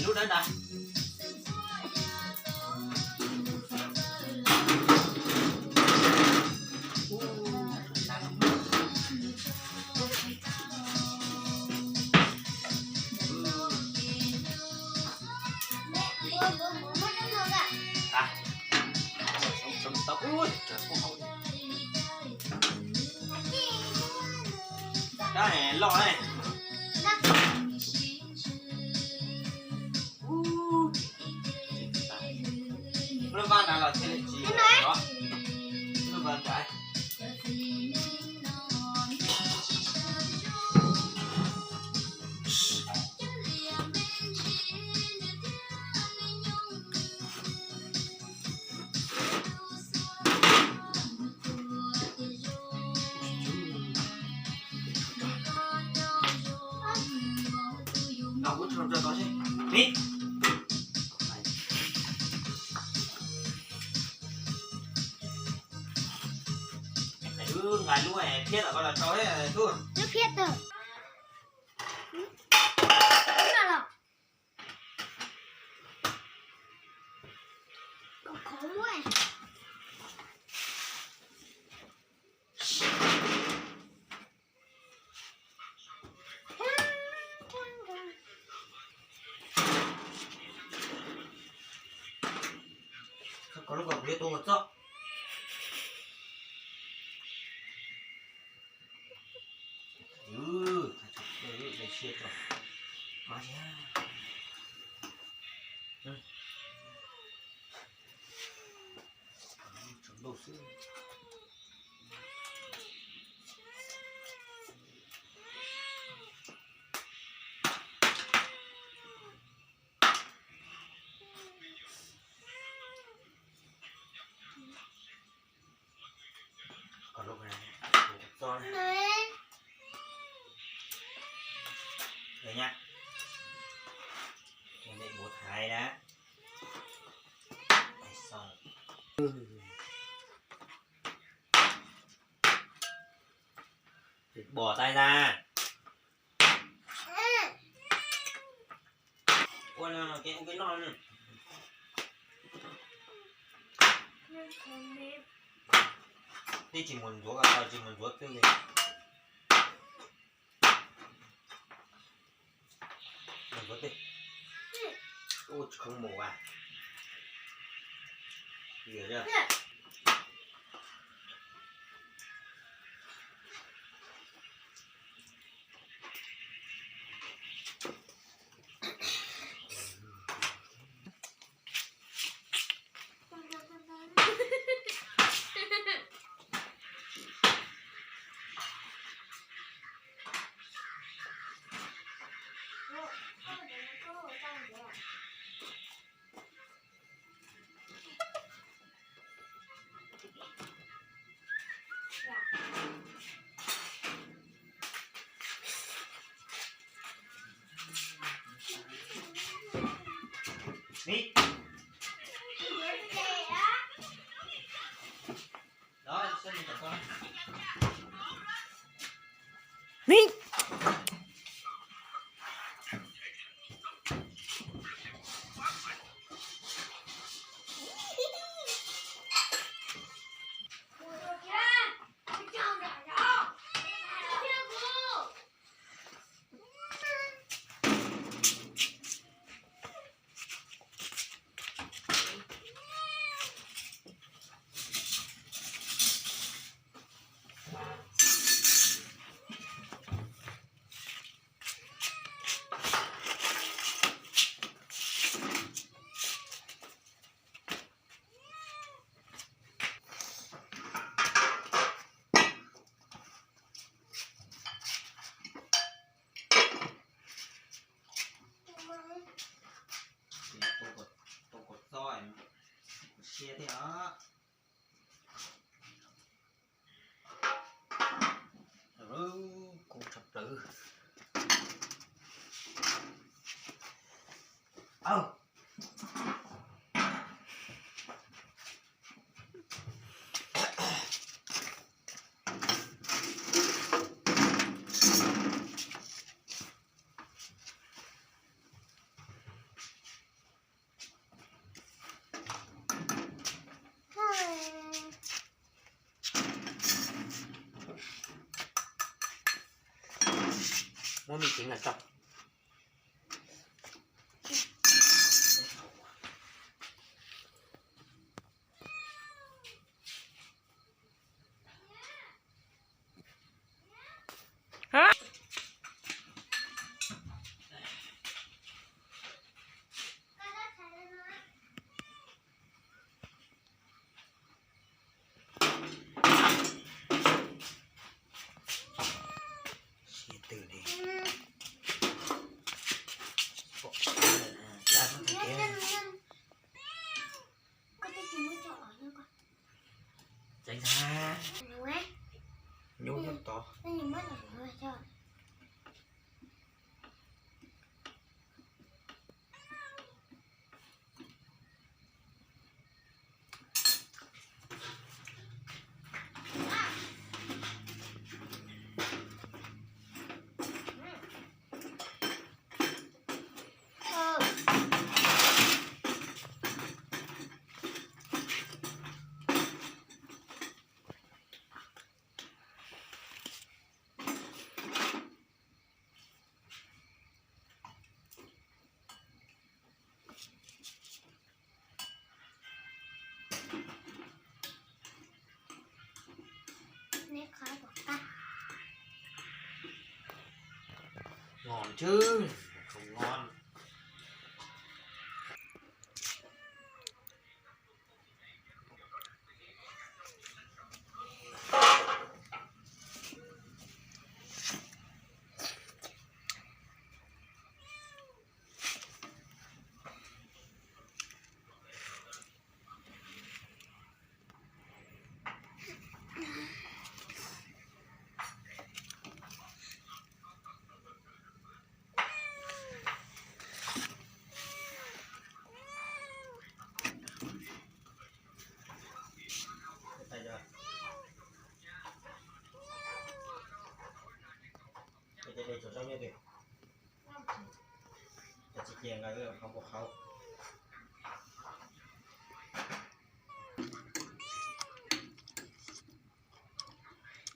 Ub, dab na. Dab loj ne. Lub vab na los thiaj li tsis, lub vab na. Nqa lub phiab tom ko los rau tub. Lub phiab tawg. Koj lub ko kuv yuav tua ua txob. Ua siab tso. Tsaus ntuj xwb. Kom lub txob na. Rồi nha. Để bố thái đã. Rồi xong. Bỏ tay ra. Ua no no, ua cái no nữa. Twb tsis mus ntxuav ko taw, tsis mus ntxuav twg li. Mus ntxuav twg? Ua tsis khoom mus a. Tua kom txob, siab thiab os. Kub tshaj plaws. Li txiv no tso. Nyuj nyob tod. Ngon chứ, không ngon.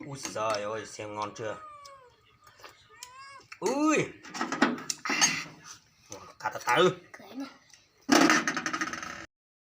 Ub xav, xem ngon chưa. Ui, qab tas tas.